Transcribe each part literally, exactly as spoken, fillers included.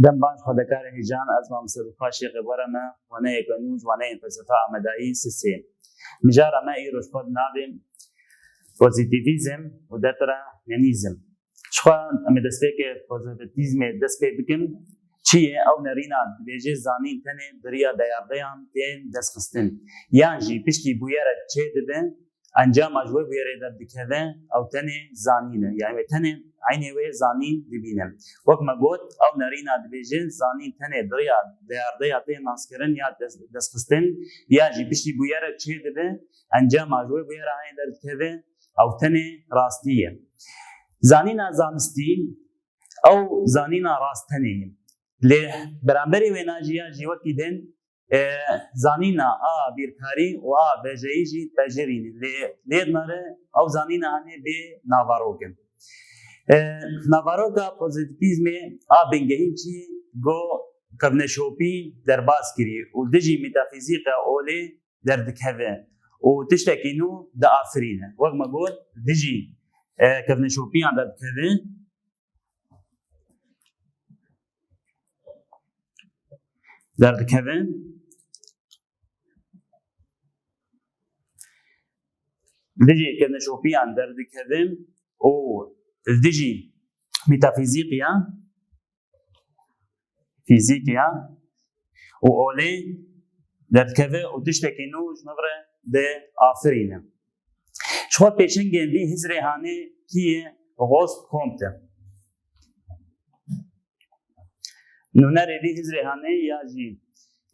Dem baş xwedekarê hêjan, ez Mamoste Rûxa Şêxê were me waneyeke nû ji waneyên felsefa Amedayî sisê. Mijara me îro ji xwe bi navê pozîtîvîzm û determinîzm. Ji xwe em ê destpêkê pozîtîvîzmê dest pê bikin. Çi ye? Ew nerîna dibêje zanîn tenê di riya deyardeyan tên destxistin. Yan jî piştî bûyerek çêdibe, encama ji wê bûyerê derdikeve, ew tenê zanîn e. Yani wê tenê eynê wê zanîn dibîne. Wek me got, ew nerîna dibêje zanîn tenê di riya deyardeya tê naskirin ya des-, destxistin, ya jî piştî bûyerek çêdibe, encama ji wê bûyera heyî derdikeve, ew tenê rastî ye. Zanîna zanistî, ew zanîna rast tenê ye. Lê beramberî wêna jî ya jî wekî din, e, zanîna a bîrkarî û a vejeyî jî pejirîne. Lê lê dinare ew zanîna hanê bê navarok in. E, navaroka pozîtîvîzmê a bingehîn çi go kevneşopî derbas kirî û dijî metafîzîka olê derdikeve û tiştekî nû diafirîne. Wek me got, dijî, e, kevneşopiyan derdikeve, derdikeve. Dijî kevneşopiyan derdikeve û dijî metafîzîkiya fîzîkiya û olê derdikeve û tiştekî nû ji nû re diafirîne. Ji xwe pêşengên vî hizrê hanê kî ye? Auguste Comte. Nûnerê vî hizrê hanê ya jî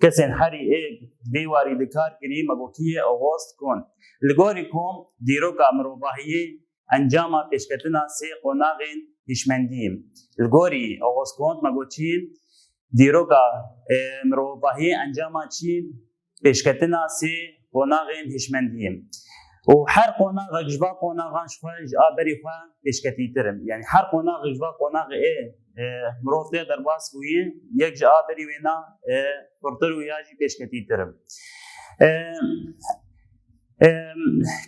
kesên herî êk vî warî di kar kirî me got kî ye? Auguste Comte. Li gorî Comte dîroka mirovahiyê encama pêşketina sê qonaxên hişmendiyê. Li gorî Auguste Comte me got çi? Dîroka, e, mirovahiyê encama çi? Pêşketina sê qonaxên hişmendiyê. Û her qonaxek ji van qonaxan ji xwe ji a berî xwe pêşketîtir in. Yani her qonaxek ji van qonaxê ê, e, mirov tê derbas bûye, yek ji a berî wêna, e, pirtir û ya jî pêşketîtir in. E, Em,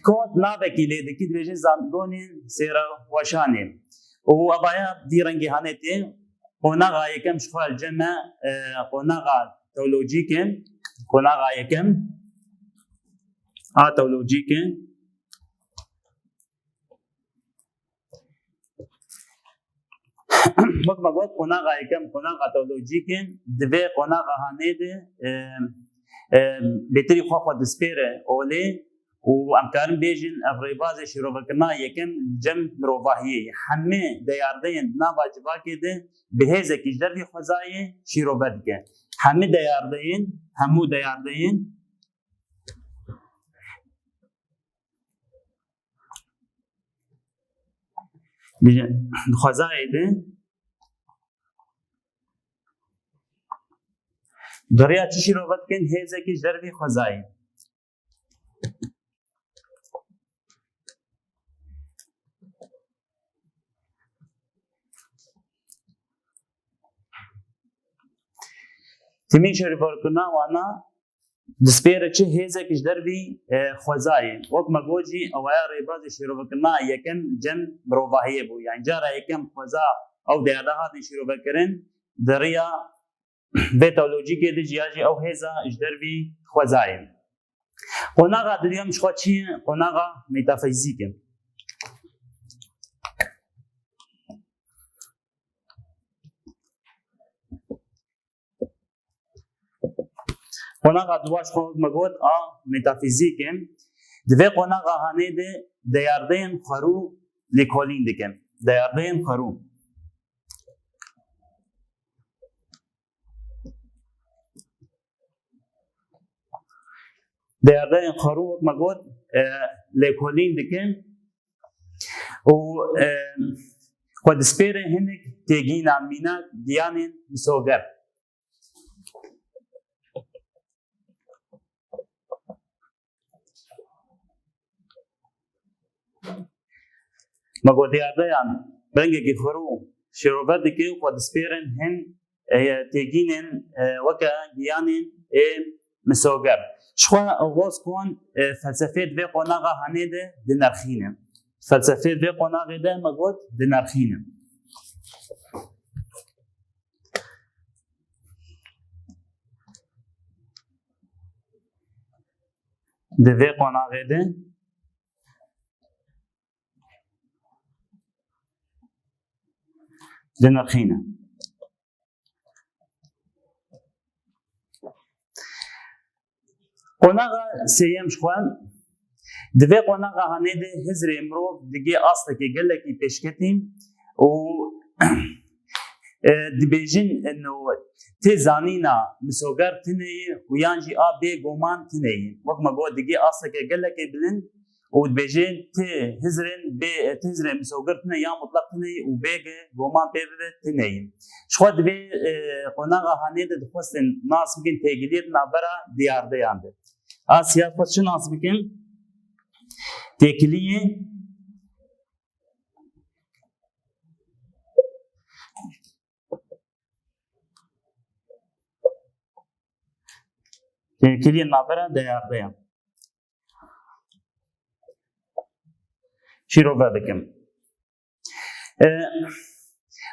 Comte navekî lê dikî, dibêje zangonên sêreweşanê. Û evaya vî rengî hanê tê, qonaxa yekem ji xwe li cem me, e, qonaxa teolojîk e, qonaxa yekem a teolojîk e. Wek me got, qonaxa yekem qonaxa teolojîk e, di vê qonaxa hanê de, e, e, bêtirî xwe xwe dispêre olê û em karin bêjin ev rêbazê şîrovekirina yekem cem mirovahiyê ye. Hemê deyardeyên di nava civakê de bi hêzekî ji dervî xwezayê şîrove dike. Hemî deyardeyên, hemû deyardeyên Bêje, di xwezayê de di riya çi şîrove dikin? Hêzekî ji dervî xwezayê. Timî şerîfkirina wana dispêre çi hêzek ji dervî, e, xwezayê. Wek me got jî, ewaya rêbazê şîrovekirina yekem cem mirovahiyê bû. Yani cara yekem xweza ew deyarde hatin şîrovekirin, di riya vê teolojîkê de jî ya jî ew hêza ji dervî xwezayê. Qonaxa duyem ji xwe çi ye? Qonaxa metafîzîk e. Qonaxa duwa ji xwe wek me got a metafîzîk e. Di vê qonaxa hanê de deyardeyên xwerû lêkolîn dike. Deyardeyên xwerû. Deyardeyên xwerû wek me got, e, lêkolîn dike û, e, xwe dispêre hinek têgînan mînak giyanên misoger. Me got, deyardeyan bi rengekî xwerû şîrove dike û xwe dispêrin hin, e, têgînên, e, weke giyanên ê misoger. Ji xwe Auguste Comte, e, felsefê di vê qonaxa hanê de dinirxîne. Felsefê di vê qonaxê de me got dinirxîne. Di vê qonaxê de dinirxîne. Qonaxa sêyem ji xwe, di vê qonaxa hanê de hizrê mirov digê astekê gelekî pêşketî û, e, dibêjin, ino, tê zanîna misoger tune ye û yan jî a bê goman tune ye. Wek me got, digê astekê gelekê bilind û dibêje ti hizrên bê, ti hizrên misoger tune ya mutlaq tune ye û bêge goman pê bibe tune ye. Ji xwe divê, e, qonaxa hanê de dixwestin nas bikin têkiliyê di navbera diyardeyan de. A siya xwe çi nas bikin? Têkiliyê Têkiliyên navbera diyardeyan. Şîrove bikim. E,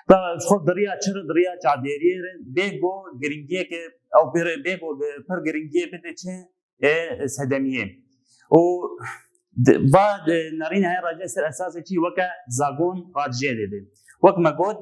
da xwe diriya çi re, diriya çavdêriyê re, bê go giringiyeke, ew pir, bê go pir giringiyê bide çi? Ê sedemiyê. Û di, va, e, nerîna heye rajê ser esasê çi weke zagon rajê dide. Wek me got,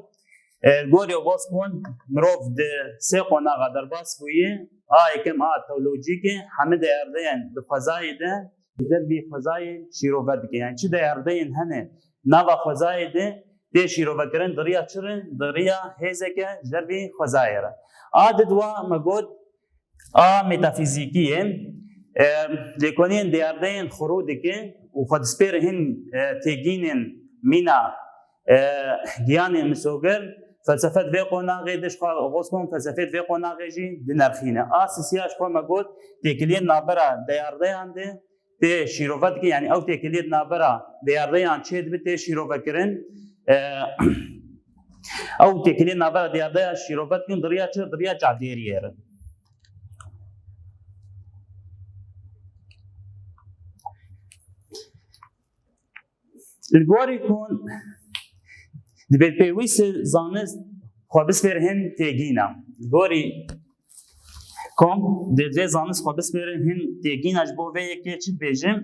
e, gorî Hobsbawm mirov di sê qonaxa derbas bûye, a yekem a teolojîk e, hemî diyardeyên di xwezayê de, ji dervî xwezayê şîrove dike. Yani çi diyardeyên hene nava xwezayê de tê şîrovekirin, diriya çi re, diriya hêzeke ji dervî xwezayê re. A di dua me got, a metafîzîkî ye, e, lêkolînên diyardeyên xurû dike û xwe dispêre hin, e, têgînên mîna, e, giyanê misoger, felsefe di vê qonaxê de ji xwe Hobsbawm felsefê di vê qonaxê jî dinerxîne. A sisiya ji xwe me got, têkiliyên navbera diyardeyan de tê şîrove dikin, yani ew têkiliyê di navbera diyardeyan çê dibe tê şîrovekirin. E, ew têkiliyê navbera diyardeya şîrove dikin, diriya çi? Diriya çavdêriyê re. Li gorî ku dibê pêwîst e zanist xwe bispêre hin têgîna. Li gorî ku divê zanist xwe bispêre hin têgîna, ji bo vê yekê çi dibêjim?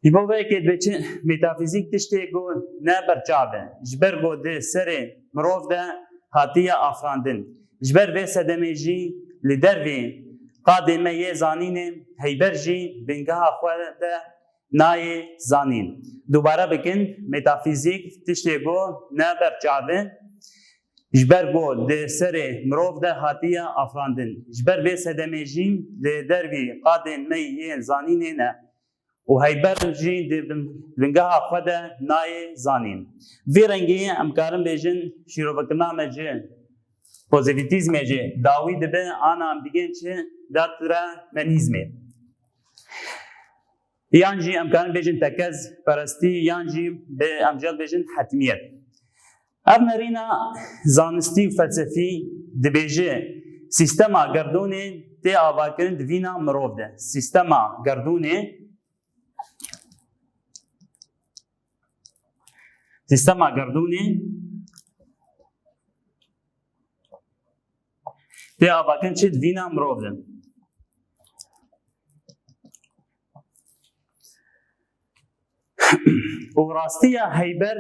Ji bo vê yekê dibê çi? Metafîzîk tiştê ku ne berçav e. Ji ber ku di serê mirov de hatiye afirandin. Ji ber vê sedemê jî li dervî qadê me yê zanînê heyber jî bingeha xwe de nayê zanîn. Dubare bikin, metafîzîk tiştê ku ne berçav e. Ji ber ku di serê mirov de hatiye afirandin. Ji ber vê sedemê jî li dervî qadên me yên zanînê ne. Û heyber jî di bin-, bingeha xwe de nayê zanîn. Vî rengî em karin bêjin şîrovekirina me ji pozîtîvîzmê jî dawî dibe, ana em digên çi? Determinîzmê. Yan jî em karin bêjin tekezperestî, yan jî bi, em jî bêjin hetmiyet. Ev nerîna zanistî û felsefî dibêje, sîstema gerdûnê tê avakirin di vîna mirov de. Sîstema gerdûnê, sîstema gerdûnê tê avakirin çi di vîna mirov de. Û rastiya heyber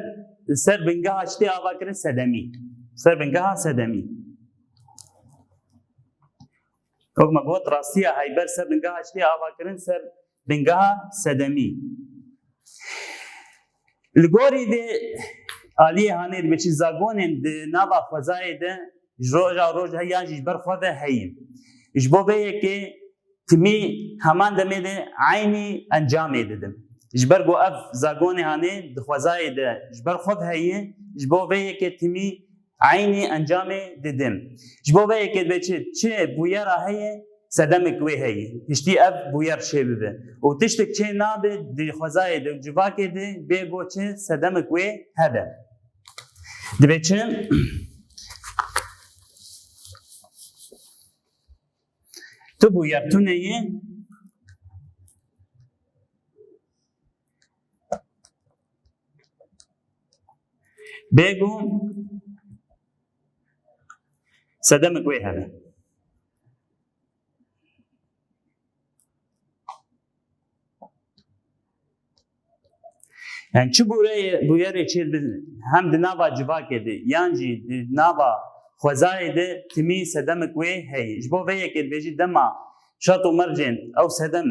ser bingeha çi tê avakirin? Sedemî. Ser bingeha sedemî. Wek me got, rastiya heyber ser bingeha çi tê avakirin? Ser bingeha sedemî. Li gorî vê aliyê hanê dibê çi zagonên di nava xwezayê de ji roja roj heyan jî ji ber xwe ve heye. Ji bo vê yekê timî heman demê de eynî encamê didin. Ji ber ku ev zagonê hanê di xwezayê de ji ber xwe ve heye, ji bo vê yekê timî eynî encamê didin. Ji bo vê yekê dibê çi, çi bûyera heye, sedemek wê heye. Hiştî ev bûyer çê bibe. Û tiştek çê nabe di xwezayê de û civakê de bê ku çi sedemek wê hebe. Dibê çi? Tu bûyer tune ye. Bê ku sedemek wê hebe. Yani çi bûreyê, bûyerê çê dibin, hem di nava civakê de yan jî di nava xwezayê de timî sedemik wê heye. Ji bo vê yekê dibêjî dema şert û mercên ew sedem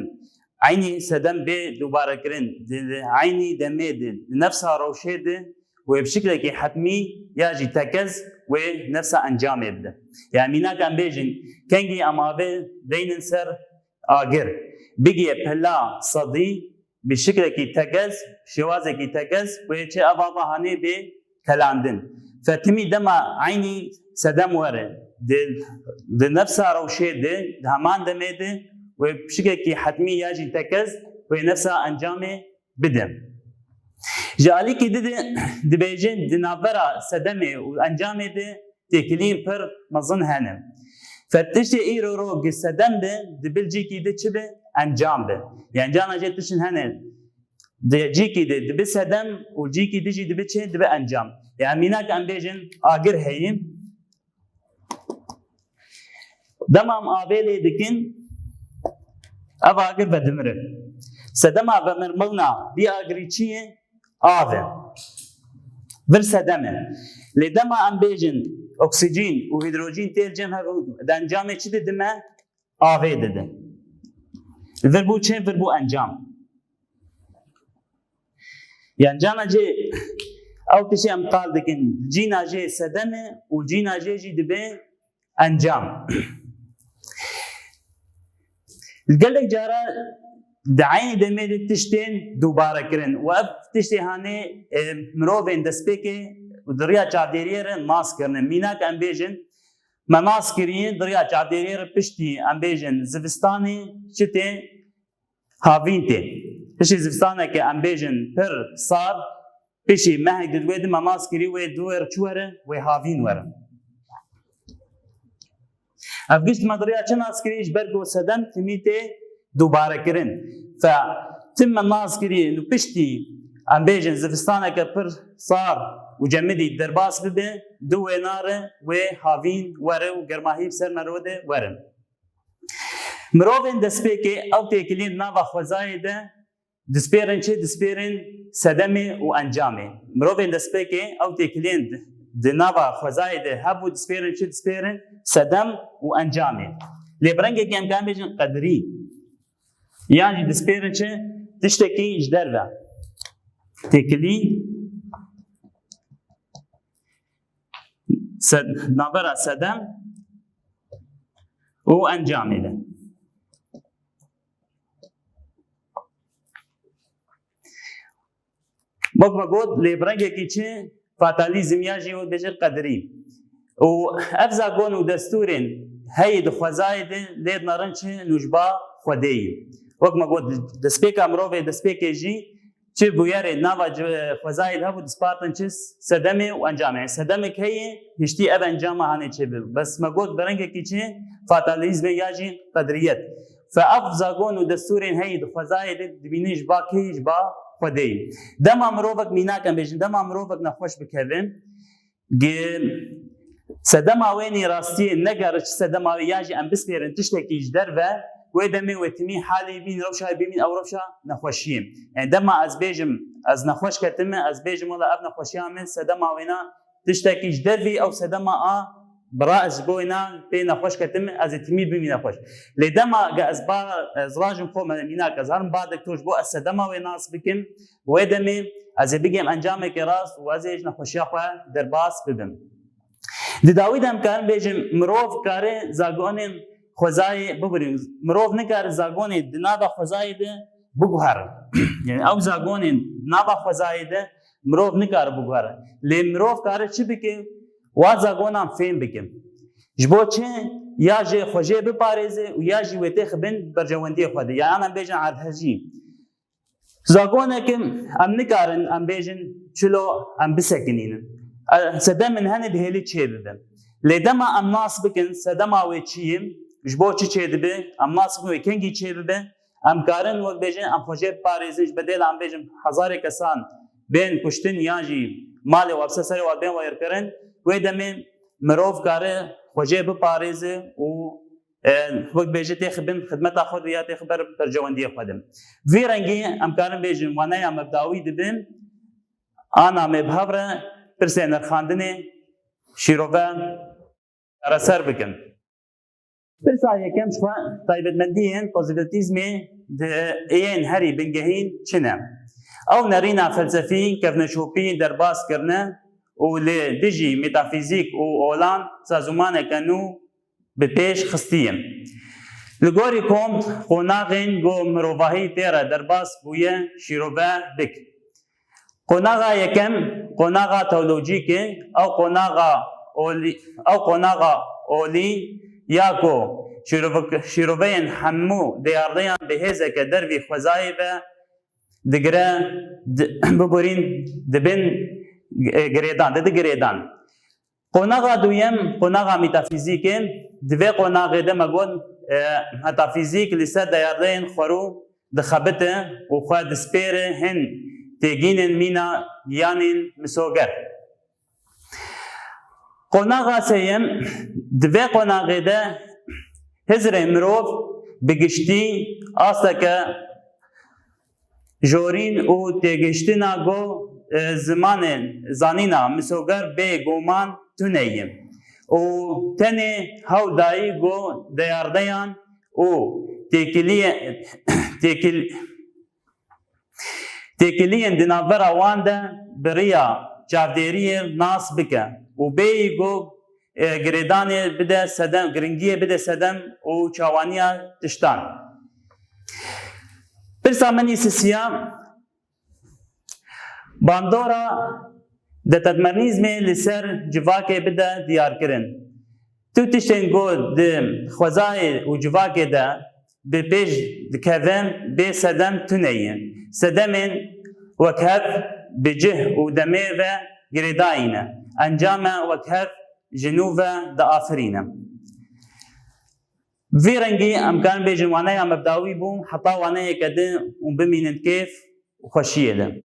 eynî sedem bê dubarekirin, di, di eynî demê de, di nefsa rewşê de wê bi şiklekî hetmî ya jî tekez wê nefsa encamê bide. Yani mînak em bêjin, kengî em avê deynin ser agir, bigiye pila sedî, bi şiklekî tekez, şêwazekî tekez, wê çi ev ava hanê bê telandin. Fetimî dema eynî sedem were, di, di nefsa rewşê de, di heman demê de, wê bi şiklekî hetmî ya jî tekez, wê nefsa encamê bide. Ji alîkî di de dibêjin, di navbera sedemê û encamê de têkiliyên pir mezin hene. Fe tiştê îro ro gi sedem be, di bil cîkî di çi be? Encam be. Yani cana jê tiştin hene. Di cîkî di dibi sedem û cîkî di jî dibi çi? Dibi encam. Yani mînak em bêjin agir heye. Dema em avê lê dikin, ev agir vedimire. Sedema vemirmilna vî agirî çi ye? Av e. Vir sedem e. Lê dema em bêjin oksîjîn û hîdrojîn tê li cem hev û di encamê çi didime? Avê dide. Vir bû çi? Vir bû encam. Yani cana jê ew tiştê em qal dikin, cîna jê sedem e û cîna jê jî dibe encam. Gelek cara di eynî demê de tiştên dubare kirin û ev tiştê hanê, e, mirovên destpêkê û di riya çavdêriyê re nas kirine. Mînak em bêjin, me nas kiriye di riya çavdêriyê re piştî em bêjin zivistanê çi tê? Havîn tê. Piştî zivistaneke em bêjin pir sar, piştî mehek di wê di me nas kirî, wê di wê re çi were? Wê havîn were. Ev gişt me di riya çi nas kirî? Ji ber ku sedem timî tê dubare kirin. Fe tim me nas kirî, nu piştî em bêjin zivistaneke pir sar û cemidî derbas bibe, di wêna re wê havîn were û germahî bi ser me re de were. Mirovên destpêkê ew têkiliyên nava xwezayê de dispêrin çi? Dispêrin sedemê û encamê. Mirovên destpêkê ew têkiliyên di, di nava xwezayê de hebû, dispêrin çi? Dispêrin sedem û encamê. Lê bi rengekî em karin bêjin qedirî. Yan jî dispêrin çi? Tiştekî ji derve. Têkilî sed-, navbera sedem û encamê de. Wek me got, lê bi rengekî çi? Fatalîzm ya jî wek bêjin qedirî. Û ev zagon û destûrên heyî di xwezayê de lê dinarin çi? Nûjba Xwedê yî. Wek me got, destpêka mirovê, destpêkê jî çi bûyerê nava ci-, xwezayê de hebû, dispartin çi? Sedemê û encamê. Yani sedemek heye, hiştî ev encama hanê çêbe. Bes me got bi rengekî çi? Fatalîzmê ya jî qedriyet. Fe ev zagon û destûrên heyî di xwezayê de dibînin ji ba kê? Ji ba Xwedê yî. Dema mirovek, mînak em bêjin, dema mirovek nexweş bikeve, gi sedema wê nê rastiyê negere çi sedema wê, ya jî em bispêrin tiştekî ji derve, wê demê wê timî halê bîn, rewşa bîn, ew rewşa nexweşiyê. Yani dema ez bêjim, ez nexweş ketime, ez bêjim, wela ev nexweşiya min sedema wêna tiştekî ji dervî, ew sedema a bira ez ji bo wêna pê nexweş ketime, ez ê timî bimî nexweş. Lê dema ge ez ba, ez rajim xwe, me mînak ez herim ba doktor ji bo ez sedema wê nas bikim, wê demê ez ê bigêm encamekê rast û ez ê ji nexweşiya xwe derbas bibim. Di dawî de em karin bêjin, mirov kare zagonên xwezayê bibirî. Mirov nikare zagonê di nava xwezayê de biguhere. Yani ew zagonên nava xwezayê de mirov nikare biguhere. Lê mirov kare çi bike? Wa zagonan fêm bike. Ji bo çi? Ya jê xwe jê biparêze û ya jî wê têxibin berjewendiyê xwe de. Yani em bêjin erdhejî. Zagonek em nikarin, em bêjin, çilo em bisekinînin. E, sedemên hene dihêlî çê bibin. Lê dema em nas bikin sedema wê çi ye, ji bo çi çê dibe, em nas bikin wê kengî çê bibe, em karin wek bêjin, em xwe jê biparêzin, ji bedêla em bêjin hezarê kesan bên kuştin yan jî malê wa bi ser serê wa bên wayirkirin, wê demê mirov kare xwe jê biparêze û e, wek bêje têxibin xidmeta xwe de ya têxibin berjewendiyê xwe de. Vî rengî em karin bêjin waneya mebdawî dibin, Ana me bi hev re pirsê nirxandinê şîrove çareser bikin. Pirsa yekem ji xwe taybetmendiyên pozîtîvîzmê di êyên herî bingehîn çi ne? Ew nerîna felsefî, kevneşopî derbas kirine û li dijî metafîzîk û olan sazûmaneke nû bi pêş xistiye. Li gorî Comte, qonaxên ku mirovahî tê re derbas bûye şîrove bik. Qonaxa yekem, qonaxa teolojîk e, ew qonaxa olî, ew qonaxa olî ya ku şîrove-, şîroveyên hemû diyardeyan bi hêzeke dervî xwezayê ve digire, di-, biborîn dibin, e, girêdan, didi girêdan. Qonaxa duyem, qonaxa metafîzîk e. Di vê qonaxê de me got, e, metafîzîk li ser diyardeyên xwerû dixebite û xwe dispêre hin têgînên mîna giyanên misoger. Qonaxa sêyem, di vê qonaxê de hizrê mirov bi giştî asteke jorîn û têgihiştina ku, e, zimanê zanîna misoger bê guman tune ye û tenê hewl dayî ku diyardeyan û têkiliyê-, têkil-, têkiliyên di navbera wan de bi riya çavdêriyê nas bike û bêyî ku, e, girêdanê bide sedem, giringiyê bide sedem û çawaniya tiştan. Pirsa min î sisiya, bandora determinîzmê li ser civakê bide diyarkirin. Tu tiştên ku di xwezayê û civakê de bi pêş dikevin bê sedem tune ye. Sedemên wekhev bi cih û demê ve girêdayî ne. Encame wekhev ji nû ve diafirîne. Vî rengî em karin bêjin waneya me bi dawî bû, heta waneyeke din û bimînin kêf û xweşiyê de.